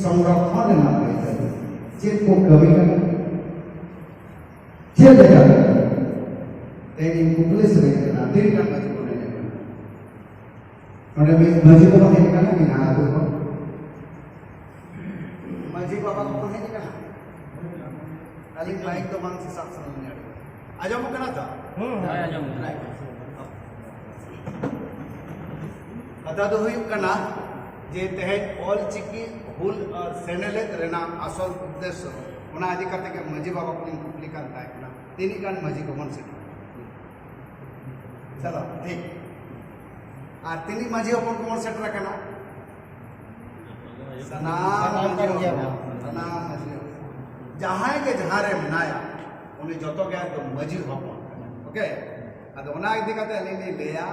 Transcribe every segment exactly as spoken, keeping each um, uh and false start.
ᱥᱚᱝᱨᱚᱠᱷᱚᱱ ᱨᱮᱱᱟᱜ ᱟᱹᱭᱫᱟᱹᱨᱤ ᱪᱮᱫ ᱠᱚ ᱠᱟᱹᱢᱤ ᱠᱟᱱᱟ? ᱪᱮᱫ ᱞᱮᱠᱟ? ᱛᱮᱦᱮᱧ ᱤᱧ ᱠᱩᱠᱞᱤ ᱥᱟᱱᱟᱧ ᱠᱟᱱᱟ, ᱛᱤᱱᱟᱹᱜ ᱜᱟᱱ ᱢᱟᱹᱡᱷᱤ ᱵᱚᱱ ᱮᱱᱮᱡ ᱠᱟᱱᱟ? ᱱᱚᱰᱮ ᱢᱤᱫ ᱢᱟᱹᱡᱷᱤ ᱠᱚ ᱵᱟᱝ ᱦᱮᱡ ᱠᱟᱱᱟ, ᱢᱤᱫ ᱦᱟᱱᱟ ᱟᱹᱛᱩ ᱠᱷᱚᱱ᱾ ᱢᱟᱹᱡᱷᱤ ᱵᱟᱵᱟ ᱠᱚ ᱦᱮᱡ ᱠᱟᱱᱟ? ᱟᱹᱞᱤᱧ ᱢᱟᱭᱤᱠ ᱫᱚ ᱵᱟᱝ ᱥᱟᱵ ᱥᱟᱱᱟᱧᱟ᱾ ᱟᱸᱡᱚᱢᱚᱜ ᱠᱟᱱᱟ ᱛᱚ? ᱦᱩᱸ, ᱦᱮᱸ, ᱟᱸᱡᱚᱢᱚᱜ ᱠᱟᱱᱟ᱾ ᱠᱟᱛᱷᱟ ᱫᱚ ᱦᱩᱭᱩᱜ ᱠᱟᱱᱟ ᱡᱮ ᱛᱮᱦᱮᱧ ᱚᱞ ᱪᱤᱠᱤ ᱦᱩᱞ ᱟᱨ ᱥᱮᱱᱮᱞᱮᱫ ᱨᱮᱱᱟᱜ ᱟᱥᱚᱞ ᱩᱫᱽᱫᱮᱥᱥᱚ, ᱚᱱᱟ ᱤᱫᱤ ᱠᱟᱛᱮ ᱜᱮ ᱢᱟᱹᱡᱷᱤ ᱵᱟᱵᱟ ᱠᱚᱞᱤᱧ ᱠᱩᱠᱞᱤ ᱠᱟᱱ ᱛᱟᱦᱮᱸ ᱠᱟᱱᱟ, ᱛᱤᱱᱟᱹᱜ ᱜᱟᱱ ᱢᱟᱹᱡᱷᱤ ᱠᱚᱵᱚᱱ ᱥᱮᱴᱮᱨ? ᱪᱚᱞᱚ, ᱴᱷᱤᱠ᱾ ᱟᱨ ᱛᱤᱱᱟᱹᱜ ᱢᱟᱹᱡᱷᱤ ᱦᱚᱯᱚᱱ ᱠᱚᱵᱚᱱ ᱥᱮᱴᱮᱨ ᱟᱠᱟᱱᱟ? ᱥᱟᱱᱟᱢ ᱥᱟᱱᱟᱢ ᱢᱟᱹᱡᱷᱤ ᱠᱟᱱ ᱜᱮᱭᱟ ᱦᱚᱯᱚᱱ, ᱵᱚᱱ᱾ ᱥᱟᱱᱟᱢ ᱢᱟᱹᱡᱷᱤ ᱦᱚᱯᱚᱱ᱾ ᱡᱟᱦᱟᱸᱭ ᱜᱮ ᱡᱟᱦᱟᱸ ᱨᱮ ᱢᱮᱱᱟᱭᱟ, ᱩᱱᱤ ᱡᱚᱛᱚ ᱜᱮ ᱮᱠᱫᱚᱢ ᱢᱟᱹᱡᱷᱤ ᱦᱚᱯᱚᱱ ᱠᱟᱱᱟᱭ᱾ ᱳᱠᱮ? ᱟᱫᱚ ᱚᱱᱟ ᱤᱫᱤ ᱠᱟᱛᱮ ᱟᱹᱞᱤᱧ ᱞᱤᱧ ᱞᱟᱹᱭᱟ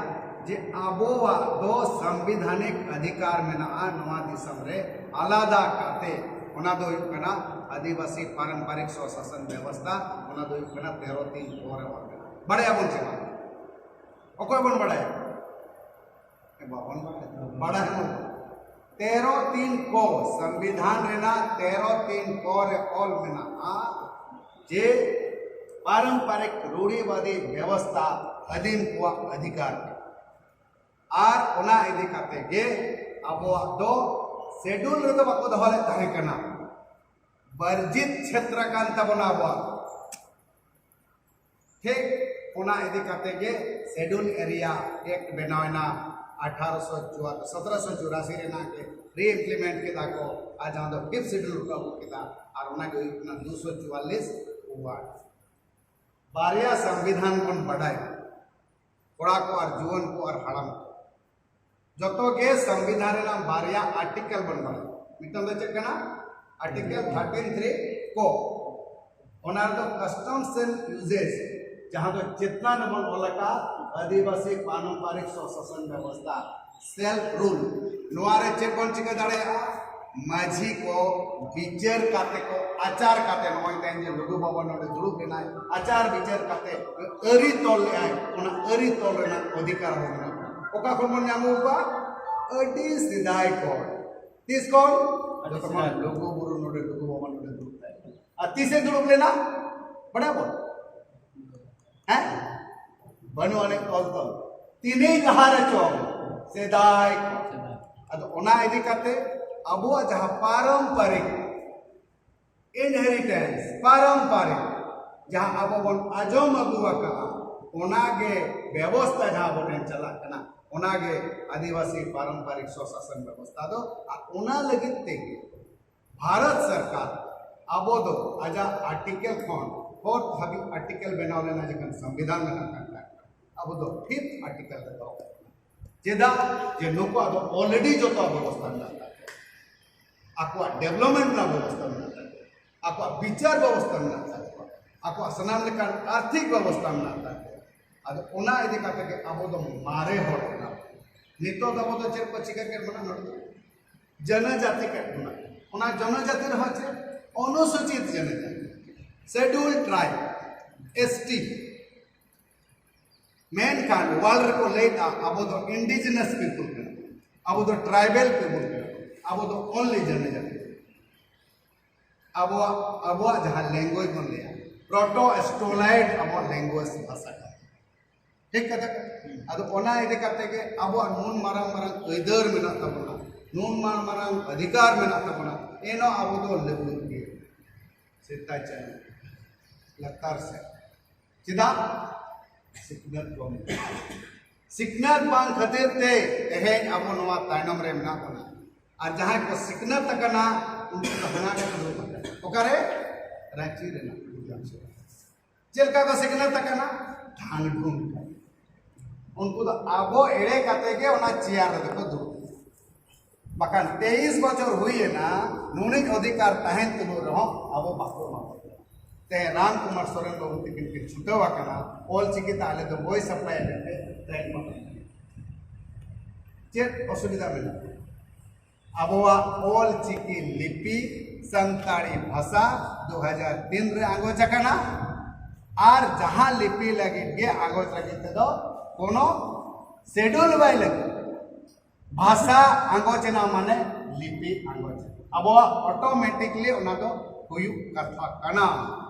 ᱡᱮ ᱟᱵᱚᱣᱟᱜ ᱫᱚ ᱥᱟᱝᱵᱤᱫᱷᱟᱱᱤᱠ ᱚᱫᱷᱤᱠᱟᱨ ᱢᱮᱱᱟᱜᱼᱟ ᱱᱚᱣᱟ ᱫᱤᱥᱚᱢ ᱨᱮ, ᱟᱞᱟᱫᱟ ᱠᱟᱛᱮ᱾ ᱚᱱᱟ ᱫᱚ ᱦᱩᱭᱩᱜ ᱠᱟᱱᱟ ᱟᱹᱫᱤᱵᱟᱹᱥᱤ ᱯᱟᱨᱚᱢᱯᱚᱨᱤᱠ ᱥᱚ ᱥᱟᱥᱚᱱ ᱵᱮᱵᱚᱥᱛᱷᱟ, ᱚᱱᱟ ᱫᱚ ᱦᱩᱭᱩᱜ ᱠᱟᱱᱟ ᱛᱮᱨᱚ ᱛᱤᱱ ᱠᱚ ᱨᱮ ᱚᱞ ᱢᱮᱱᱟᱜᱼᱟ᱾ ᱵᱟᱲᱟᱭᱟᱵᱚᱱ ᱥᱮ ᱵᱟᱝ? ᱚᱠᱚᱭ ᱵᱚᱱ ᱵᱟᱲᱟᱭᱟ? ᱵᱟᱵᱚᱱ ᱵᱟᱲᱟᱭᱟ᱾ ᱵᱟᱲᱟᱭ ᱵᱚᱱ᱾ ᱛᱮᱨᱚ ᱛᱤᱱ ᱠᱚ, ᱥᱚᱝᱵᱤᱫᱷᱟᱱ ᱨᱮᱱᱟᱜ ᱛᱮᱨᱚ ᱛᱤᱱ ᱠᱚ ᱨᱮ ᱚᱞ ᱢᱮᱱᱟᱜᱼᱟ ᱡᱮ ᱯᱟᱨᱚᱢᱯᱚᱨᱤᱠ ᱨᱩᱲᱤᱵᱟᱫᱤ ᱵᱮᱵᱚᱥᱛᱷᱟ ᱟᱹᱫᱤᱢ ᱠᱚᱣᱟᱜ ᱚᱫᱷᱤᱠᱟᱨ᱾ ᱟᱨ ᱚᱱᱟ ᱤᱫᱤ ᱠᱟᱛᱮ ᱜᱮ ᱟᱵᱚᱣᱟᱜ ᱫᱚ ᱥᱮᱰᱩᱞ ᱨᱮᱫᱚ ᱵᱟᱠᱚ ᱫᱚᱦᱚ ᱞᱮᱫ ᱛᱟᱦᱮᱸ ᱠᱟᱱᱟ, ᱵᱚᱨᱡᱤᱛ ᱪᱷᱮᱛᱨᱚ ᱠᱟᱱ ᱛᱟᱵᱚᱱᱟ ᱟᱵᱚᱣᱟᱜ᱾ ᱴᱷᱤᱠ ᱚᱱᱟ ᱤᱫᱤ ᱠᱟᱛᱮ ᱜᱮ ᱥᱮᱰᱩᱞ ᱮᱨᱤᱭᱟ ᱮᱠᱴ ᱵᱮᱱᱟᱣ ᱮᱱᱟ ᱟᱴᱷᱟᱨᱚᱥᱚ ᱪᱩᱣᱟᱞᱞᱤᱥ, ᱥᱚᱛᱨᱚᱥᱚ ᱪᱩᱨᱟᱥᱤ ᱨᱮᱱᱟᱜ ᱜᱮ ᱨᱤ ᱤᱢᱯᱞᱤᱢᱮᱱᱴ ᱠᱮᱫᱟ ᱠᱚ, ᱟᱨ ᱡᱟᱦᱟᱸ ᱫᱚ ᱯᱷᱤᱯᱛᱷ ᱥᱮᱰᱩᱞ ᱠᱚ ᱟᱹᱜᱩ ᱠᱮᱫᱟ, ᱟᱨ ᱚᱱᱟ ᱜᱮ ᱦᱩᱭᱩᱜ ᱠᱟᱱᱟ ᱫᱩᱥᱚ ᱪᱩᱣᱟᱞᱞᱤᱥ ᱚᱣᱟᱨᱰ᱾ ᱵᱟᱨᱭᱟ ᱥᱚᱝᱵᱤᱫᱷᱟᱱ ᱵᱚᱱ ᱵᱟᱰᱟᱭᱟ, ᱠᱚᱲᱟ ᱠᱚ ᱟᱨ ᱡᱩᱣᱟᱹᱱ ᱠᱚ ᱟᱨ ᱦᱟᱲᱟᱢ ᱠᱚ᱾ ᱡᱚᱛᱚ ᱜᱮ ᱥᱚᱝᱵᱤᱫᱷᱟᱱ ᱨᱮᱱᱟᱜ ᱵᱟᱨᱭᱟ ᱟᱨᱴᱤᱠᱮᱞ ᱵᱚᱱ ᱵᱟᱲᱟᱭᱟ᱾ ᱢᱤᱫᱴᱟᱝ ᱫᱚ ᱪᱮᱫ ᱠᱟᱱᱟ? ᱟᱨᱴᱤᱠᱮᱞ ᱛᱷᱟᱨᱴᱤᱱ ᱛᱷᱨᱤ ᱠᱚ᱾ ᱚᱱᱟ ᱨᱮᱫᱚ ᱠᱟᱥᱴᱚᱢᱥ ᱮᱱᱰ ᱭᱩᱡᱮᱥ, ᱡᱟᱦᱟᱸ ᱫᱚ ᱪᱮᱛᱟᱱ ᱨᱮᱵᱚᱱ ᱚᱞ ᱟᱠᱟᱫ ᱟᱹᱫᱤᱵᱟᱹᱥᱤ ᱯᱟᱨᱚᱢᱯᱟᱨᱤᱠ ᱥᱚᱥᱟᱥᱚᱱ ᱵᱮᱵᱚᱥᱛᱷᱟ, ᱥᱮᱞᱯ ᱨᱩᱞ, ᱱᱚᱣᱟ ᱨᱮ ᱪᱮᱫ ᱵᱚᱱ ᱪᱤᱠᱟᱹ ᱫᱟᱲᱮᱭᱟᱜᱼᱟ? ᱢᱟᱹᱡᱷᱤ ᱠᱚ ᱵᱤᱪᱟᱹᱨ ᱠᱟᱛᱮ ᱠᱚ, ᱟᱪᱟᱨ ᱠᱟᱛᱮ, ᱱᱚᱜᱼᱚᱭ ᱛᱮᱦᱮᱧ ᱡᱮ ᱞᱩᱜᱩ ᱵᱟᱵᱟ ᱱᱚᱰᱮ ᱫᱩᱲᱩᱵ ᱮᱱᱟᱭ, ᱟᱪᱟᱨ ᱵᱤᱪᱟᱹᱨ ᱠᱟᱛᱮ ᱟᱹᱨᱤ ᱛᱚᱞ ᱞᱮᱜᱼᱟᱭ, ᱚᱱᱟ ᱟᱹᱨᱤ ᱛᱚᱞ ᱨᱮᱱᱟᱜ ᱚᱫᱷᱤᱠᱟᱨ ᱦᱚᱸ ᱢᱮᱱᱟᱜᱼᱟ᱾ ᱚᱠᱟ ᱠᱷᱚᱱ ᱵᱚᱱ ᱧᱟᱢ ᱟᱹᱜᱩ ᱠᱚᱣᱟ? ᱟᱹᱰᱤ ᱥᱮᱫᱟᱭ ᱠᱷᱚᱱ᱾ ᱛᱤᱥ ᱠᱷᱚᱱ? ᱡᱚᱛᱚ ᱠᱷᱚᱱ ᱞᱩᱜᱩ ᱵᱩᱨᱩ ᱱᱚᱰᱮ ᱞᱩᱜᱩ ᱵᱟᱵᱟ ᱱᱚᱰᱮ ᱫᱩᱲᱩᱵ ᱛᱟᱦᱮᱸ ᱠᱟᱱᱟ᱾ ᱟᱨ ᱛᱤᱥᱮ ᱫᱩᱲᱩᱵ ᱞᱮᱱᱟ? ᱵᱟᱲᱟᱭ ᱵᱚᱱ? ᱦᱮᱸ? ᱵᱟᱹᱱᱩᱜ ᱟᱹᱱᱤᱡ ᱚᱞ ᱛᱚᱞ᱾ ᱛᱤᱱᱟᱹᱜ ᱞᱟᱦᱟ ᱨᱮ ᱪᱚᱝ ᱥᱮᱫᱟᱭ ᱠᱷᱚᱱ᱾ ᱟᱫᱚ ᱚᱱᱟ ᱤᱫᱤ ᱠᱟᱛᱮ ᱟᱵᱚᱣᱟᱜ ᱡᱟᱦᱟᱸ ᱯᱟᱨᱚᱢᱯᱟᱨᱤᱠ inheritance, ᱯᱟᱨᱚᱢᱯᱟᱨᱤᱠ ᱡᱟᱦᱟᱸ ᱟᱵᱚ ᱵᱚᱱ ᱟᱸᱡᱚᱢ ᱟᱹᱜᱩ ᱟᱠᱟᱫᱼᱟ, ᱚᱱᱟᱜᱮ ᱵᱮᱵᱚᱥᱛᱟ ᱡᱟᱦᱟᱸ ᱟᱵᱚ ᱴᱷᱮᱱ ᱪᱟᱞᱟᱜ ᱠᱟᱱᱟ, ᱚᱱᱟᱜᱮ ᱟᱹᱫᱤᱵᱟᱹᱥᱤ ᱯᱟᱨᱚᱢᱯᱟᱨᱤᱠ ᱥᱚᱥᱟᱥᱚᱱ ᱵᱮᱵᱚᱥᱛᱟ ᱫᱚ᱾ ᱟᱨ ᱚᱱᱟ ᱞᱟᱹᱜᱤᱫ ᱛᱮᱜᱮ ᱵᱷᱟᱨᱚᱛ ᱥᱚᱨᱠᱟᱨ ᱟᱵᱚ ᱫᱚ ᱟᱡᱟᱜ ᱟᱨᱴᱤᱠᱮᱞ ᱠᱷᱚᱱ ᱯᱷᱳᱨᱛᱷ ᱦᱟᱹᱵᱤᱡ ᱟᱨᱴᱤᱠᱮᱞ ᱵᱮᱱᱟᱣ ᱞᱮᱱᱟ, ᱡᱚᱠᱷᱚᱱ ᱥᱚᱝᱵᱤᱫᱷᱟᱱ ᱵᱮᱱᱟᱣ ᱠᱟᱱ ᱛᱟᱦᱮᱸ, ᱟᱵᱚ ᱫᱚ ᱯᱷᱤᱯᱛᱷ ᱟᱨᱴᱤᱠᱮᱞ ᱨᱮ ᱫᱚᱦᱚ ᱠᱟᱱᱟ᱾ ᱪᱮᱫᱟᱜ? ᱡᱮ ᱱᱩᱠᱩᱣᱟᱜ ᱫᱚ ᱚᱞᱨᱮᱰᱤ ᱡᱚᱛᱚ ᱵᱮᱵᱚᱥᱛᱟ ᱢᱮᱱᱟᱜ ᱛᱟᱠᱚᱣᱟ, ᱟᱠᱚᱣᱟᱜ ᱰᱮᱵᱷᱞᱚᱯᱢᱮᱱᱴ ᱨᱮᱱᱟᱜ ᱵᱮᱵᱚᱥᱛᱟ ᱢᱮᱱᱟᱜ ᱛᱟᱠᱚᱣᱟ, ᱟᱠᱚᱣᱟᱜ ᱵᱤᱪᱟᱨ ᱵᱮᱵᱚᱥᱛᱟ ᱢᱮᱱᱟᱜ ᱛᱟᱠᱚᱣᱟ, ᱟᱠᱚᱣᱟᱜ ᱥᱟᱱᱟᱢ ᱞᱮᱠᱟᱱ ᱟᱨᱛᱷᱤᱠ ᱵᱮᱵᱚᱥᱛᱟ ᱢᱮᱱᱟᱜ ᱛᱟᱠᱚᱣᱟ᱾ ᱟᱫᱚ ᱚᱱᱟ ᱤᱫᱤ ᱠᱟᱛᱮ ᱜᱮ ᱟᱵᱚ ᱫᱚ ᱢᱟᱨᱮ ᱦᱚᱲ ᱠᱟᱱᱟ ᱵᱚᱱ᱾ ᱱᱤᱛᱚᱜ ᱫᱚ ᱟᱵᱚ ᱫᱚ ᱪᱮᱫ ᱠᱚ ᱪᱤᱠᱟᱹ ᱠᱮᱫ ᱵᱚᱱᱟ? ᱱᱚᱰᱮ ᱫᱚ ᱡᱚᱱᱚᱡᱟᱛᱤ ᱠᱮᱫ ᱵᱚᱱᱟ᱾ ᱚᱱᱟ ᱡᱚᱱᱚᱡᱟᱛᱤ ᱨᱮᱦᱚᱸ ᱪᱮᱫ? ᱚᱱᱩᱥᱩᱪᱤᱛ ᱡᱚᱱᱚᱡᱟᱛᱤ, ᱥᱮᱰᱩᱞ ᱴᱨᱟᱭᱤᱵ, ᱮᱥ ᱴᱤ᱾ ᱢᱮᱱᱠᱷᱟᱱ ᱣᱟᱨᱞᱰ ᱨᱮᱠᱚ ᱞᱟᱹᱭᱮᱫᱼᱟ, ᱟᱵᱚ ᱫᱚ ᱤᱱᱰᱤᱡᱤᱱᱟᱥ ᱯᱤᱯᱩᱞ ᱠᱟᱱᱟ ᱵᱚᱱ, ᱟᱵᱚ ᱫᱚ ᱴᱨᱟᱭᱵᱮᱞ ᱯᱤᱯᱩᱞ ᱠᱟᱱᱟ ᱵᱚᱱ, ᱟᱵᱚ ᱫᱚ ᱚᱱᱞᱤ ᱡᱚᱱᱚᱡᱟᱛᱤ᱾ ᱟᱵᱚᱣᱟᱜ, ᱟᱵᱚᱣᱟᱜ ᱡᱟᱦᱟᱸ ᱞᱮᱝᱜᱩᱭᱮᱡᱽ ᱵᱚᱱ ᱞᱟᱹᱭᱟ, ᱯᱨᱚᱴᱳ ᱥᱴᱳᱞᱟᱭᱤᱰ ᱟᱵᱚᱣᱟᱜ ᱞᱮᱝᱜᱩᱭᱮᱡᱽ ᱵᱷᱟᱥᱟ ᱠᱟᱱᱟ᱾ ᱴᱷᱤᱠ ᱠᱟᱛᱷᱟ ᱠᱟᱱᱟ᱾ ᱟᱫᱚ ᱚᱱᱟ ᱤᱫᱤ ᱠᱟᱛᱮ ᱜᱮ ᱟᱵᱚᱣᱟᱜ ᱱᱩᱱ ᱢᱟᱨᱟᱝ ᱢᱟᱨᱟᱝ ᱟᱹᱭᱫᱟᱹᱨ ᱢᱮᱱᱟᱜ ᱛᱟᱵᱚᱱᱟ, ᱱᱩᱱ ᱢᱟᱨᱟᱝ ᱢᱟᱨᱟᱝ ᱚᱫᱷᱤᱠᱟᱨ ᱢᱮᱱᱟᱜ ᱛᱟᱵᱚᱱᱟ, ᱮᱱᱦᱚᱸ ᱟᱵᱚ ᱫᱚ ᱞᱟᱹᱜᱩᱫ ᱜᱮ ᱥᱮᱛᱟ ᱪᱟᱸᱫ ᱞᱟᱛᱟᱨ ᱥᱮᱫ᱾ ᱪᱮᱫᱟᱜ? ᱥᱤᱠᱷᱱᱟᱹᱛ ᱵᱟᱹᱱᱩᱜ᱾ ᱥᱤᱠᱷᱱᱟᱹᱛ ᱵᱟᱝ ᱠᱷᱟᱹᱛᱤᱨ ᱛᱮ ᱛᱮᱦᱮᱧ ᱟᱵᱚ ᱱᱚᱣᱟ ᱛᱟᱭᱱᱚᱢ ᱨᱮ ᱢᱮᱱᱟᱜ ᱵᱚᱱᱟ᱾ ᱟᱨ ᱡᱟᱦᱟᱸᱭ ᱠᱚ ᱥᱤᱠᱷᱱᱟᱹᱛ ᱟᱠᱟᱱᱟ, ᱩᱱᱠᱩ ᱫᱚ ᱦᱟᱱᱟ ᱨᱮ ᱫᱩᱲᱩᱵ ᱟᱠᱟᱱᱟ᱾ ᱚᱠᱟᱨᱮ? ᱨᱟᱺᱪᱤ ᱨᱮᱱᱟᱜ ᱪᱮᱫ ᱞᱮᱠᱟ ᱠᱚ ᱥᱤᱠᱷᱱᱟᱹᱛ ᱟᱠᱟᱱᱟ? ᱰᱷᱟᱝ ᱰᱷᱩᱝ᱾ ᱩᱱᱠᱩ ᱫᱚ ᱟᱵᱚ ᱮᱲᱮ ᱠᱟᱛᱮ ᱜᱮ ᱚᱱᱟ ᱪᱮᱭᱟᱨ ᱨᱮᱫᱚ ᱠᱚ ᱫᱩᱲᱩᱵ᱾ ᱵᱟᱠᱷᱟᱱ ᱛᱮᱭᱤᱥ ᱵᱚᱪᱷᱚᱨ ᱦᱩᱭ ᱮᱱᱟ, ᱱᱩᱱᱤᱡ ᱚᱫᱷᱤᱠᱟᱨ ᱛᱟᱦᱮᱱ ᱛᱩᱞᱩᱡ ᱨᱮᱦᱚᱸ ᱟᱵᱚ ᱵᱟᱠᱚ ᱮᱢᱟ ᱵᱚᱱ ᱠᱟᱱᱟ᱾ ᱛᱮᱦᱮᱧ ᱨᱟᱢ ᱠᱩᱢᱟᱨ ᱥᱚᱨᱮᱱ ᱵᱟᱹᱵᱩ ᱛᱤᱠᱤᱱ ᱠᱤᱱ ᱪᱷᱩᱴᱟᱹᱣ ᱟᱠᱟᱱᱟ, ᱚᱞ ᱪᱤᱠᱤ ᱛᱮ ᱟᱞᱮ ᱫᱚ ᱵᱳᱭ ᱥᱟᱯᱞᱟᱭ ᱟᱞᱮ ᱯᱮ, ᱛᱮᱦᱮᱧ ᱠᱚ ᱪᱮᱫ ᱚᱥᱩᱵᱤᱫᱷᱟ ᱢᱮᱱᱟᱜᱼᱟ? ᱟᱵᱚᱣᱟᱜ ᱚᱞ ᱪᱤᱠᱤ ᱞᱤᱯᱤ ᱥᱟᱱᱛᱟᱲᱤ ᱵᱷᱟᱥᱟ ᱫᱩ ᱦᱟᱡᱟᱨ ᱛᱤᱱ ᱨᱮ ᱟᱸᱜᱚᱪ ᱟᱠᱟᱱᱟ᱾ ᱟᱨ ᱡᱟᱦᱟᱸ ᱞᱤᱯᱤ ᱞᱟᱹᱜᱤᱫ ᱜᱮ ᱟᱸᱜᱚᱪ ᱞᱟᱹᱜᱤᱫ ᱛᱮᱫᱚ ᱠᱳᱱᱳ ᱥᱮᱰᱩᱞ ᱵᱟᱭ ᱞᱟᱹᱜᱤᱫ᱾ ᱵᱷᱟᱥᱟ ᱟᱸᱜᱚᱪ ᱮᱱᱟ ᱢᱟᱱᱮ ᱞᱤᱯᱤ ᱟᱸᱜᱚᱪ ᱟᱵᱚᱣᱟᱜ ᱚᱴᱳᱢᱮᱴᱤᱠᱞᱤ ᱚᱱᱟ ᱫᱚ ᱦᱩᱭᱩᱜ ᱠᱟᱛᱷᱟ ᱠᱟᱱᱟ,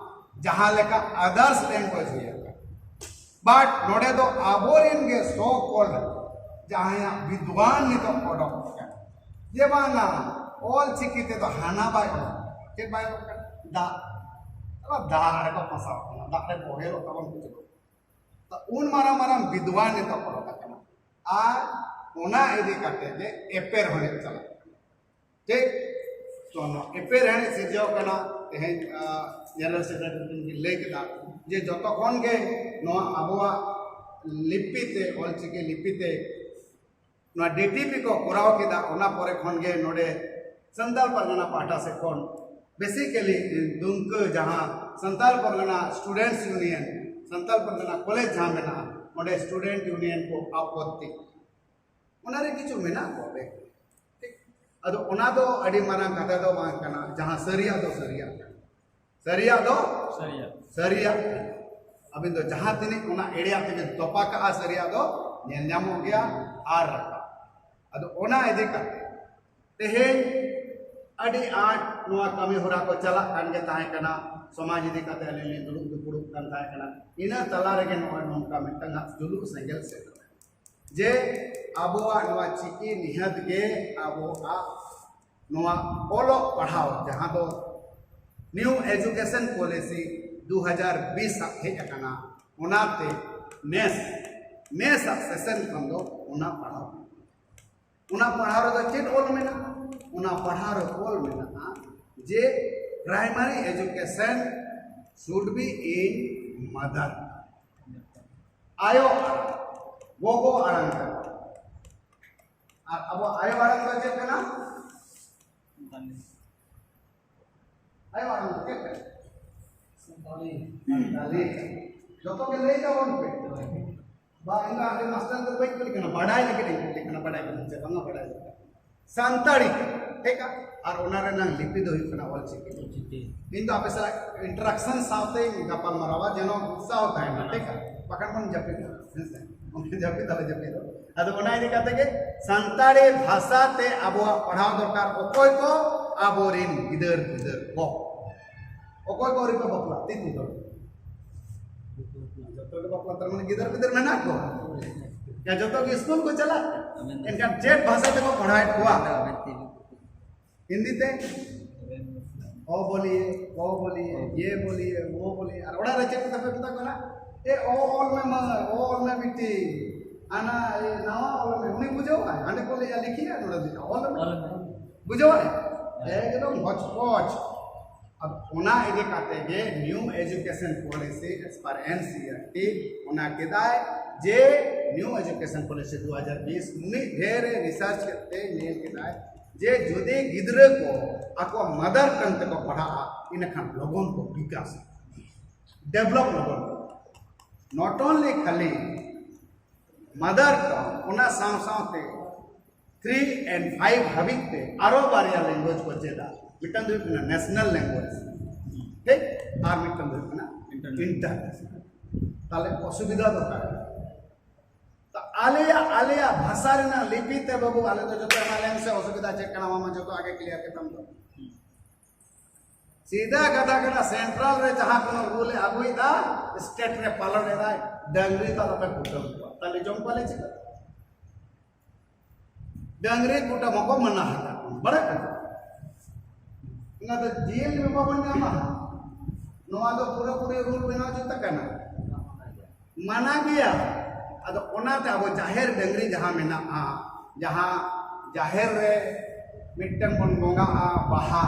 ᱡᱟᱦᱟᱸ ᱞᱮᱠᱟ ᱟᱫᱟᱨᱥ ᱞᱮᱝᱜᱩᱭᱮᱡᱽ ᱦᱩᱭ ᱟᱠᱟᱱᱟ᱾ ᱵᱟᱴ ᱱᱚᱰᱮ ᱫᱚ ᱟᱵᱚᱨᱮᱱ ᱜᱮ ᱥᱚ ᱠᱚᱞ ᱡᱟᱦᱟᱸᱭᱟᱜ ᱵᱤᱫᱽᱣᱟᱱ ᱱᱤᱛᱚᱜ ᱚᱰᱚᱠ ᱟᱠᱟᱱᱟ ᱡᱮ ᱵᱟᱝᱟ ᱚᱞ ᱪᱤᱠᱤ ᱛᱮᱫᱚ ᱦᱟᱱᱟ ᱵᱟᱭ ᱚᱞ, ᱪᱮᱫ ᱵᱟᱭ ᱚᱞ ᱠᱟᱱᱟ? ᱫᱟᱜ᱾ ᱟᱫᱚ ᱫᱟᱜ ᱨᱮᱠᱚ ᱯᱷᱟᱸᱥᱟᱣ ᱠᱟᱱᱟ, ᱫᱟᱜ ᱨᱮ ᱵᱚᱦᱮᱞᱚᱜ ᱛᱟᱵᱚᱱ ᱠᱤᱪᱷᱩ᱾ ᱛᱚ ᱩᱱ ᱢᱟᱨᱟᱝ ᱢᱟᱨᱟᱝ ᱵᱤᱫᱽᱣᱟᱱ ᱱᱤᱛᱚᱜ ᱚᱰᱚᱠ ᱟᱠᱟᱱᱟ ᱟᱨ ᱚᱱᱟ ᱤᱫᱤ ᱠᱟᱛᱮ ᱜᱮ ᱮᱯᱮᱨ ᱦᱚᱸ ᱪᱟᱞᱟᱜ ᱠᱟᱱᱟ᱾ ᱴᱷᱤᱠ? ᱛᱚ ᱱᱚᱣᱟ ᱮᱯᱮᱨ ᱦᱮᱸᱰᱮᱡ ᱥᱤᱨᱡᱟᱹᱣ ᱠᱟᱱᱟ᱾ ᱛᱮᱦᱮᱧ ᱡᱮᱱᱟᱨᱮᱞ ᱥᱮᱠᱨᱮᱴᱟᱨᱤ ᱠᱤᱱ ᱞᱟᱹᱭ ᱠᱮᱫᱟ ᱡᱮ ᱡᱚᱛᱚ ᱠᱷᱚᱱ ᱜᱮ ᱱᱚᱣᱟ ᱟᱵᱚᱣᱟᱜ ᱞᱤᱯᱤ ᱛᱮ, ᱚᱞᱪᱤᱠᱤ ᱞᱤᱯᱤ ᱛᱮ ᱱᱚᱣᱟ ᱰᱤᱴᱤᱯᱤ ᱠᱚ ᱠᱚᱨᱟᱣ ᱠᱮᱫᱟ, ᱚᱱᱟ ᱯᱚᱨᱮ ᱠᱷᱚᱱ ᱜᱮ ᱱᱚᱰᱮ ᱥᱟᱱᱛᱟᱲ ᱯᱟᱨᱜᱟᱱᱟ ᱯᱟᱦᱴᱟ ᱥᱮᱫ ᱠᱷᱚᱱ ᱵᱮᱥᱤᱠᱟᱞᱤ ᱫᱩᱢᱠᱟᱹ ᱡᱟᱦᱟᱸ ᱥᱟᱱᱛᱟᱲ ᱯᱟᱨᱜᱟᱱᱟ ᱥᱴᱩᱰᱮᱱᱴᱥ ᱭᱩᱱᱤᱭᱚᱱ, ᱥᱟᱱᱛᱟᱲ ᱯᱟᱨᱜᱟᱱᱟ ᱠᱚᱞᱮᱡᱽ ᱡᱟᱦᱟᱸ ᱢᱮᱱᱟᱜᱼᱟ, ᱚᱸᱰᱮ ᱥᱴᱩᱰᱮᱱᱴ ᱭᱩᱱᱤᱭᱚᱱ ᱠᱚ ᱟᱯᱚᱛᱛᱤ, ᱚᱱᱟᱨᱮ ᱠᱤᱪᱷᱩ ᱢᱮᱱᱟᱜ ᱠᱚᱣᱟ ᱵᱮ᱾ ᱴᱷᱤᱠ? ᱟᱫᱚ ᱚᱱᱟ ᱫᱚ ᱟᱹᱰᱤ ᱢᱟᱨᱟᱝ ᱠᱟᱛᱷᱟ ᱫᱚ ᱵᱟᱝ ᱠᱟᱱᱟ, ᱡᱟᱦᱟᱸ ᱥᱟᱹᱨᱤᱭᱟᱜ ᱫᱚ ᱥᱟᱹᱨᱤᱭᱟᱜ ᱠᱟᱱᱟ᱾ ᱥᱟᱹᱨᱤᱭᱟᱜ ᱫᱚ ᱥᱟᱹᱨᱤᱭᱟᱜ᱾ ᱥᱟᱹᱨᱤᱭᱟᱜ ᱠᱟᱱᱟ᱾ ᱟᱹᱵᱤᱱ ᱫᱚ ᱡᱟᱦᱟᱸ ᱛᱤᱱᱟᱹᱜ ᱚᱱᱟ ᱮᱲᱮᱭᱟᱜ ᱛᱮᱵᱤᱱ ᱛᱚᱯᱟ ᱠᱟᱜᱼᱟ, ᱥᱟᱹᱨᱤᱭᱟᱜ ᱫᱚ ᱧᱮᱞ ᱧᱟᱢᱚᱜ ᱜᱮᱭᱟ ᱟᱨ ᱨᱟᱠᱟᱵ᱾ ᱟᱫᱚ ᱚᱱᱟ ᱤᱫᱤ ᱠᱟᱛᱮ ᱛᱮᱦᱮᱧ ᱟᱹᱰᱤ ᱟᱸᱴ ᱱᱚᱣᱟ ᱠᱟᱹᱢᱤ ᱦᱚᱨᱟ ᱠᱚ ᱪᱟᱞᱟᱜ ᱠᱟᱱ ᱜᱮ ᱛᱟᱦᱮᱸ ᱠᱟᱱᱟ, ᱥᱚᱢᱟᱡᱽ ᱤᱫᱤ ᱠᱟᱛᱮ ᱟᱹᱞᱤᱧ ᱞᱤᱧ ᱫᱩᱲᱩᱵ ᱫᱩᱯᱲᱩᱵ ᱠᱟᱱ ᱛᱟᱦᱮᱸ ᱠᱟᱱᱟ᱾ ᱤᱱᱟᱹ ᱛᱟᱞᱟ ᱨᱮᱜᱮ ᱱᱚᱜᱼᱚᱭ ᱱᱚᱝᱠᱟ ᱢᱤᱫᱴᱟᱝ ᱦᱟᱸᱜ ᱡᱩᱞᱩᱜ ᱥᱮᱸᱜᱮᱞ ᱥᱮᱴᱮᱨ ᱡᱮ ᱟᱵᱚᱣᱟᱜ ᱱᱚᱣᱟ ᱪᱤᱠᱤ ᱱᱤᱦᱟᱹᱛ ᱜᱮ ᱟᱵᱚᱣᱟᱜ ᱱᱚᱣᱟ ᱚᱞᱚᱜ ᱯᱟᱲᱦᱟᱣ ᱡᱟᱦᱟᱸ ᱫᱚ ᱱᱤᱭᱩ ᱮᱡᱩᱠᱮᱥᱚᱱ ᱯᱚᱞᱤᱥᱤ ᱫᱩ ᱦᱟᱡᱟᱨ ᱵᱤᱥ ᱟᱜ ᱦᱮᱡ ᱟᱠᱟᱱᱟ, ᱚᱱᱟᱛᱮ ᱱᱮᱥ ᱱᱮᱥ ᱟᱜ ᱥᱮᱥᱚᱱ ᱠᱷᱚᱱ ᱫᱚ ᱚᱱᱟ ᱯᱟᱲᱦᱟᱣ ᱚᱱᱟ ᱯᱟᱲᱦᱟᱣ ᱨᱮᱫᱚ ᱪᱮᱫ ᱚᱞ ᱢᱮᱱᱟᱜᱼᱟ? ᱚᱱᱟ ᱯᱟᱲᱦᱟᱣ ᱨᱮ ᱚᱞ ᱢᱮᱱᱟᱜᱼᱟ ᱡᱮ primary education should be in mother, ᱟᱭᱳ ᱟᱲᱟᱝ, ᱜᱚᱜᱚ ᱟᱲᱟᱝ ᱠᱟᱱᱟ᱾ ᱟᱨ ᱟᱵᱚ ᱟᱭᱳ ᱟᱲᱟᱝ ᱫᱚ ᱪᱮᱫ ᱠᱟᱱᱟ? ᱟᱭᱳ ᱟᱲᱟᱝ ᱫᱚ ᱪᱮᱫ ᱠᱟᱱᱟ? ᱥᱟᱱᱛᱟᱲᱤ᱾ ᱥᱟᱱᱛᱟᱲᱤ᱾ ᱡᱚᱛᱚ ᱜᱮ ᱞᱟᱹᱭ ᱛᱟᱵᱚᱱ ᱯᱮ᱾ ᱵᱟ, ᱤᱧ ᱫᱚ ᱟᱞᱮ ᱢᱟᱥᱴᱟᱨ ᱫᱚ ᱵᱟᱹᱧ ᱠᱩᱞᱤ ᱠᱟᱱᱟ, ᱵᱟᱰᱟᱭ ᱞᱟᱹᱜᱤᱫ ᱤᱧ ᱠᱩᱞᱤ ᱠᱟᱱᱟ, ᱵᱟᱰᱟᱭ ᱠᱟᱱᱟ ᱥᱮ ᱵᱟᱝᱟ, ᱵᱟᱰᱟᱭ ᱞᱟᱹᱜᱤᱫ᱾ ᱥᱟᱱᱛᱟᱲᱤ, ᱴᱷᱤᱠᱟ? ᱟᱨ ᱚᱱᱟ ᱨᱮᱱᱟᱜ ᱞᱤᱯᱤ ᱫᱚ ᱦᱩᱭᱩᱜ ᱠᱟᱱᱟ ᱚᱞᱪᱤᱠᱤ᱾ ᱚᱞᱪᱤᱠᱤ᱾ ᱤᱧ ᱫᱚ ᱟᱯᱮ ᱥᱟᱞᱟᱜ interaction ᱥᱟᱶᱛᱮᱧ ᱜᱟᱯᱟᱞ ᱢᱟᱨᱟᱣᱟ, ᱡᱮᱱᱚ ᱩᱛᱥᱟᱦᱚ ᱛᱟᱦᱮᱱᱟ, ᱴᱷᱤᱠᱟ? ᱵᱟᱠᱷᱟᱱ ᱵᱚᱱ ᱡᱟᱹᱯᱤᱫᱟ, ᱦᱮᱸ ᱥᱮ? ᱚᱱᱠᱟ ᱡᱟᱹᱯᱤᱫ ᱟᱞᱮ ᱡᱟᱹᱯᱤᱫ ᱫᱚ᱾ ᱟᱫᱚ ᱚᱱᱟ ᱤᱫᱤ ᱠᱟᱛᱮ ᱜᱮ ᱥᱟᱱᱛᱟᱲᱤ ᱵᱷᱟᱥᱟ ᱛᱮ ᱟᱵᱚᱣᱟᱜ ᱯᱟᱲᱦᱟᱣ ᱫᱚᱨᱠᱟᱨ᱾ ᱚᱠᱚᱭ ᱠᱚ? ᱟᱵᱚᱨᱤᱱ ᱜᱤᱫᱟᱹᱨ ᱯᱤᱫᱟᱹᱨ ᱠᱚ᱾ ᱚᱠᱚᱭ ᱠᱚ ᱟᱹᱣᱨᱤ ᱠᱚ ᱵᱟᱯᱞᱟ? ᱛᱤ ᱛᱤ ᱫᱚ᱾ ᱡᱚᱛᱚ ᱜᱮ ᱵᱟᱯᱞᱟ, ᱛᱟᱨ ᱢᱟᱱᱮ ᱜᱤᱫᱟᱹᱨ ᱯᱤᱫᱟᱹᱨ ᱢᱮᱱᱟᱜ ᱠᱚᱣᱟ᱾ ᱡᱚᱛᱚ ᱜᱮ ᱥᱠᱩᱞ ᱠᱚ ᱪᱟᱞᱟᱜ ᱠᱟᱱᱟ᱾ ᱮᱱᱠᱷᱟᱱ ᱪᱮᱫ ᱵᱷᱟᱥᱟ ᱛᱮᱠᱚ ᱯᱟᱲᱦᱟᱣᱮᱫ ᱠᱚᱣᱟ? ᱦᱤᱱᱫᱤ ᱛᱮ? ᱚ ᱵᱚᱞᱤᱭᱮ, ᱚ ᱵᱚᱞᱤᱭᱮ, ᱭᱮ ᱵᱚᱞᱤᱭᱮ, ᱣᱳ ᱵᱚᱞᱤᱭᱮ᱾ ᱟᱨ ᱚᱲᱟᱜ ᱨᱮ ᱪᱮᱫ ᱠᱚ ᱛᱟᱯᱮ ᱢᱮᱛᱟ ᱠᱚ ᱠᱟᱱᱟ? ᱮ ᱚ ᱚᱞ ᱢᱮ ᱢᱟᱹᱭ, ᱚ ᱚᱞ ᱢᱮ ᱵᱤᱴᱤ, ᱟᱱᱟ ᱮ ᱱᱟᱣᱟ ᱚᱞ ᱢᱮ᱾ ᱩᱱᱤ ᱵᱩᱡᱷᱟᱹᱣᱟᱭ? ᱦᱟᱸᱰᱮ ᱠᱚ ᱞᱟᱹᱭᱟ ᱞᱤᱠᱷᱤᱭᱟ, ᱱᱚᱰᱮ ᱞᱤᱠᱷᱤᱭᱟ, ᱚᱞ ᱢᱮ᱾ ᱚᱞ ᱢᱮ᱾ ᱵᱩᱡᱷᱟᱹᱣᱟᱭ? ᱮᱠᱫᱚᱢ ᱦᱚᱪ ᱯᱚᱪ᱾ ᱟᱫᱚ ᱚᱱᱟ ᱤᱫᱤ ᱠᱟᱛᱮ ᱜᱮ New education policy as per NCERT ᱚᱱᱟ ᱠᱮᱫᱟᱭ ᱡᱮ ᱱᱤᱭᱩ ᱮᱡᱩᱠᱮᱥᱚᱱ ᱯᱚᱞᱤᱥᱤ ᱫᱩ ᱦᱟᱡᱟᱨ ᱵᱤᱥ ᱩᱱᱤ ᱰᱷᱮᱨ ᱨᱤᱥᱟᱨᱪ ᱠᱟᱛᱮ ᱧᱮᱞ ᱠᱮᱫᱟᱭ ᱡᱮ ᱡᱩᱫᱤ ᱜᱤᱫᱽᱨᱟᱹ ᱠᱚ ᱟᱠᱚᱣᱟᱜ ᱢᱟᱫᱟᱨ ᱴᱟᱝ ᱛᱮᱠᱚ ᱯᱟᱲᱦᱟᱜᱼᱟ, ᱤᱱᱟᱹᱠᱷᱟᱱ ᱞᱚᱜᱚᱱ ᱠᱚ ᱵᱤᱠᱟᱥᱟ, ᱰᱮᱵᱷᱞᱚᱯ ᱞᱚᱜᱚᱱ᱾ Not only ᱠᱷᱟᱹᱞᱤ ᱢᱟᱫᱟᱨ ᱴᱟᱝ, ᱚᱱᱟ ᱥᱟᱶ ᱥᱟᱶᱛᱮ three and five ᱦᱟᱹᱵᱤᱡ ᱛᱮ ᱟᱨᱚ ᱵᱟᱨᱭᱟ language ᱠᱚ ᱪᱮᱫᱟ᱾ ᱢᱤᱫᱴᱟᱝ ᱫᱚ ᱦᱩᱭᱩᱜ ᱠᱟᱱᱟ national language, ᱴᱷᱤᱠ, ᱟᱨ ᱢᱤᱫᱴᱟᱝ ᱫᱚ ᱦᱩᱭᱩᱜ ᱠᱟᱱᱟ international᱾ ᱛᱟᱦᱞᱮ ᱚᱥᱩᱵᱤᱫᱷᱟ ᱫᱚ ᱚᱠᱟᱨᱮ? ᱛᱚ ᱟᱞᱮᱭᱟᱜ, ᱟᱞᱮᱭᱟᱜ ᱵᱷᱟᱥᱟ ᱨᱮᱱᱟᱜ ᱞᱤᱯᱤ ᱛᱮ ᱵᱟᱹᱵᱩ, ᱟᱞᱮ ᱫᱚ ᱡᱚᱛᱚ ᱮᱢᱟ ᱞᱮᱢ ᱥᱮ, ᱚᱥᱩᱵᱤᱫᱷᱟ ᱪᱮᱫ ᱠᱟᱱᱟ ᱢᱟᱢᱟ, ᱡᱚᱛᱚ ᱟᱜᱮ ᱠᱞᱤᱭᱟᱨ ᱠᱮᱫᱟᱢ ᱫᱚ᱾ ᱥᱤᱫᱷᱟ ᱠᱟᱛᱷᱟ ᱠᱟᱱᱟ, ᱥᱮᱱᱴᱨᱟᱞ ᱨᱮ ᱡᱟᱦᱟᱸ ᱠᱳᱱᱳ ᱨᱩᱞ ᱮ ᱟᱹᱜᱩᱭᱮᱫᱟ, ᱥᱴᱮᱴ ᱨᱮ ᱯᱟᱞᱚᱱ ᱮᱫᱟᱭ᱾ ᱰᱟᱝᱨᱤ ᱫᱚ ᱟᱞᱚᱯᱮ ᱠᱩᱴᱟᱹᱢ ᱠᱚᱣᱟ, ᱛᱟᱦᱞᱮ ᱡᱚᱢ ᱠᱚᱣᱟᱞᱮ ᱪᱮᱫ? ᱰᱟᱝᱨᱤ ᱠᱩᱴᱟᱹᱢ ᱦᱚᱸᱠᱚ ᱢᱟᱱᱟ ᱟᱠᱟᱫ ᱵᱚᱱᱟ, ᱵᱟᱲᱟᱭ ᱠᱟᱱᱟ? ᱚᱱᱟ ᱫᱚ ᱡᱤᱭᱟᱹᱞᱤ ᱢᱟ ᱵᱟᱵᱚᱱ ᱧᱟᱢᱟ᱾ ᱱᱚᱣᱟ ᱫᱚ ᱯᱩᱨᱟᱹᱯᱩᱨᱤ ᱨᱩᱞ ᱵᱮᱱᱟᱣ ᱡᱩᱛ ᱟᱠᱟᱱᱟ, ᱢᱟᱱᱟ ᱜᱮᱭᱟ᱾ ᱟᱫᱚ ᱚᱱᱟᱛᱮ ᱟᱵᱚ ᱡᱟᱦᱮᱨ ᱰᱟᱹᱝᱨᱤ ᱡᱟᱦᱟᱸ ᱢᱮᱱᱟᱜᱼᱟ, ᱡᱟᱦᱟᱸ ᱡᱟᱦᱮᱨ ᱨᱮ ᱢᱤᱫᱴᱟᱝ ᱵᱚᱱ ᱵᱚᱸᱜᱟᱜᱼᱟ ᱵᱟᱦᱟ,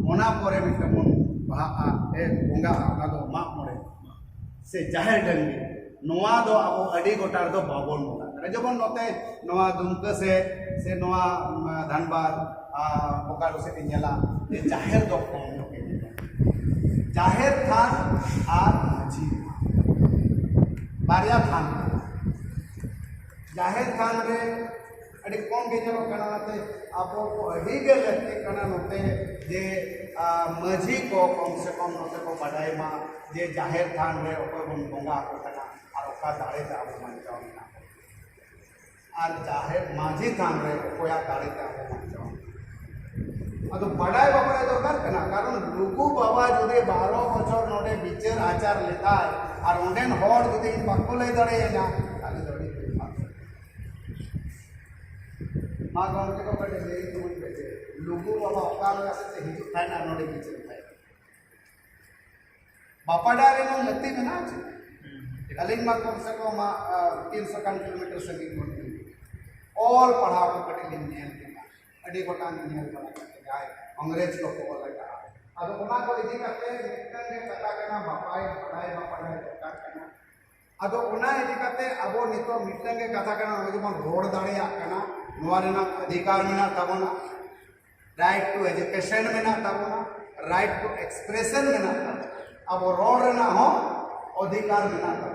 ᱚᱱᱟ ᱯᱚᱨᱮ ᱢᱤᱫᱴᱟᱝ ᱵᱚᱱ ᱵᱟᱦᱟᱜᱼᱟ, ᱮ, ᱵᱚᱸᱜᱟᱜᱼᱟ, ᱚᱱᱟ ᱫᱚ ᱢᱟᱜ ᱢᱚᱬᱮ ᱥᱮ ᱡᱟᱦᱮᱨ ᱰᱟᱹᱝᱨᱤ, ᱱᱚᱣᱟ ᱫᱚ ᱟᱵᱚ ᱟᱹᱰᱤ ᱜᱚᱴᱟ ᱨᱮᱫᱚ ᱵᱟᱵᱚᱱ ᱵᱚᱸᱜᱟᱜ ᱠᱟᱱᱟ᱾ ᱡᱮᱢᱚᱱ ᱱᱚᱛᱮ ᱱᱚᱣᱟ ᱫᱩᱢᱠᱟᱹ ᱥᱮᱫ ᱥᱮ ᱱᱚᱣᱟ, ᱩᱢ, ᱫᱷᱟᱱᱵᱟᱫᱽ, ᱟ, ᱵᱳᱠᱟᱨᱳ ᱥᱮᱫ ᱤᱧ ᱧᱮᱞᱟ ᱡᱮ ᱡᱟᱦᱮᱨ ᱫᱚ ᱠᱚᱢ ᱧᱚᱜ ᱜᱮ ᱧᱮᱞᱚᱜᱼᱟ᱾ ᱡᱟᱦᱮᱨ ᱛᱷᱟᱱ ᱟᱨ ᱢᱟᱹᱡᱷᱤ ᱛᱷᱟᱱ, ᱵᱟᱨᱭᱟ ᱛᱷᱟᱱ᱾ ᱡᱟᱦᱮᱨ ᱛᱷᱟᱱ ᱨᱮ ᱟᱹᱰᱤ ᱠᱚᱢ ᱜᱮ ᱧᱮᱞᱚᱜ ᱠᱟᱱᱟ᱾ ᱚᱱᱟᱛᱮ ᱟᱵᱚ ᱠᱚ ᱟᱹᱰᱤ ᱜᱮ ᱞᱟᱹᱠᱛᱤᱜ ᱠᱟᱱᱟ ᱱᱚᱛᱮ ᱡᱮ, ᱟ, ᱢᱟᱹᱡᱷᱤ ᱠᱚ ᱠᱚᱢ ᱥᱮ ᱠᱚᱢ ᱱᱚᱛᱮ ᱠᱚ ᱵᱟᱰᱟᱭ ᱢᱟ ᱡᱮ ᱡᱟᱦᱮᱨ ᱛᱷᱟᱱ ᱨᱮ ᱚᱠᱚᱭ ᱵᱚᱱ ᱵᱚᱸᱜᱟ ᱟᱠᱚ ᱠᱟᱱᱟ ᱟᱨ ᱚᱠᱟ ᱫᱟᱲᱮ ᱛᱮ ᱟᱵᱚ ᱵᱟᱧᱪᱟᱣ ᱢᱮᱱᱟᱜ ᱵᱚᱱᱟ᱾ ᱟᱨ ᱡᱟᱦᱮᱨ ᱢᱟᱹᱡᱷᱤ ᱛᱷᱟᱱ ᱨᱮ ᱚᱠᱚᱭᱟᱜ ᱫᱟᱲᱮ ᱛᱮ ᱟᱵᱚ ᱵᱟᱧᱪᱟᱣ? ᱟᱫᱚ ᱵᱟᱰᱟᱭ ᱵᱟᱵᱟᱭ ᱫᱚᱨᱠᱟᱨ ᱠᱟᱱᱟ, ᱠᱟᱨᱚᱱ ᱞᱩᱜᱩ ᱵᱟᱵᱟ ᱡᱩᱫᱤ ᱵᱟᱨᱚ ᱵᱚᱪᱷᱚᱨ ᱱᱚᱰᱮ ᱵᱤᱪᱟᱹᱨ ᱟᱪᱟᱨ ᱞᱮᱫᱟᱭ ᱟᱨ ᱚᱸᱰᱮᱱ ᱦᱚᱲ ᱡᱩᱫᱤ ᱵᱟᱠᱚ ᱞᱟᱹᱭ ᱫᱟᱲᱮᱭᱟᱧᱟ, ᱛᱟᱦᱞᱮ ᱫᱚ ᱟᱹᱰᱤ ᱵᱮᱯᱟᱨ᱾ ᱢᱟ ᱜᱚᱢᱠᱮ ᱠᱚ ᱠᱟᱹᱴᱤᱡ ᱞᱟᱹᱭ ᱛᱟᱵᱚᱱ ᱯᱮ ᱡᱮ ᱞᱩᱜᱩ ᱵᱟᱵᱟ ᱚᱠᱟ ᱞᱮᱠᱟ ᱥᱮᱫ ᱛᱮ ᱦᱤᱡᱩᱜ ᱛᱟᱦᱮᱱᱟ ᱱᱚᱰᱮ ᱵᱤᱪᱟᱹᱨ ᱛᱟᱦᱮᱱᱟ? ᱵᱟᱯᱟᱰᱟ ᱨᱮ ᱱᱚᱣᱟ ᱞᱟᱹᱠᱛᱤ ᱢᱮᱱᱟᱜᱼᱟ ᱪᱮ? ᱟᱹᱞᱤᱧ ᱢᱟ ᱠᱚᱢ ᱥᱮ ᱠᱚᱢ, ᱟ, ᱛᱤᱱᱥᱚ ᱜᱟᱱ ᱠᱤᱞᱳᱢᱤᱴᱟᱨ ᱥᱟᱺᱜᱤᱧ ᱠᱷᱚᱱ ᱞᱤᱧ ᱚᱞ ᱯᱟᱲᱦᱟᱣ ᱠᱚ ᱠᱟᱹᱴᱤᱡ ᱞᱤᱧ ᱧᱮᱞ ᱠᱮᱫᱟ, ᱟᱹᱰᱤ ᱜᱚᱴᱟᱝ ᱧᱮᱞ ᱵᱟᱲᱟ ᱠᱟᱛᱮ ᱡᱟᱦᱟᱸᱭ ᱤᱝᱨᱮᱡᱽ ᱠᱚᱠᱚ ᱚᱞ ᱟᱠᱟᱫᱼᱟ᱾ ᱟᱫᱚ ᱚᱱᱟ ᱠᱚ ᱤᱫᱤ ᱠᱟᱛᱮ ᱢᱤᱫᱴᱟᱝ ᱜᱮ ᱠᱟᱛᱷᱟ ᱠᱟᱱᱟ, ᱵᱟᱯᱟᱭ ᱵᱟᱰᱟᱭ ᱵᱟᱯᱟᱰᱟᱭ ᱫᱚᱨᱠᱟᱨ ᱠᱟᱱᱟ᱾ ᱟᱫᱚ ᱚᱱᱟ ᱤᱫᱤ ᱠᱟᱛᱮ ᱟᱵᱚ ᱱᱤᱛᱚᱜ ᱢᱤᱫᱴᱟᱝ ᱜᱮ ᱠᱟᱛᱷᱟ ᱠᱟᱱᱟ, ᱱᱚᱜᱼᱚᱭ ᱡᱮᱵᱚᱱ ᱨᱚᱲ ᱫᱟᱲᱮᱭᱟᱜ ᱠᱟᱱᱟ, ᱱᱚᱣᱟ ᱨᱮᱱᱟᱜ ᱚᱫᱷᱤᱠᱟᱨ ᱢᱮᱱᱟᱜ ᱛᱟᱵᱚᱱᱟ, right to education ᱢᱮᱱᱟᱜ ᱛᱟᱵᱚᱱᱟ, right to expression ᱢᱮᱱᱟᱜ ᱛᱟᱵᱚᱱᱟ, ᱟᱵᱚ ᱨᱚᱲ ᱨᱮᱱᱟᱜ ᱦᱚᱸ ᱚᱫᱷᱤᱠᱟᱨ ᱢᱮᱱᱟᱜ ᱛᱟᱵᱚᱱᱟ᱾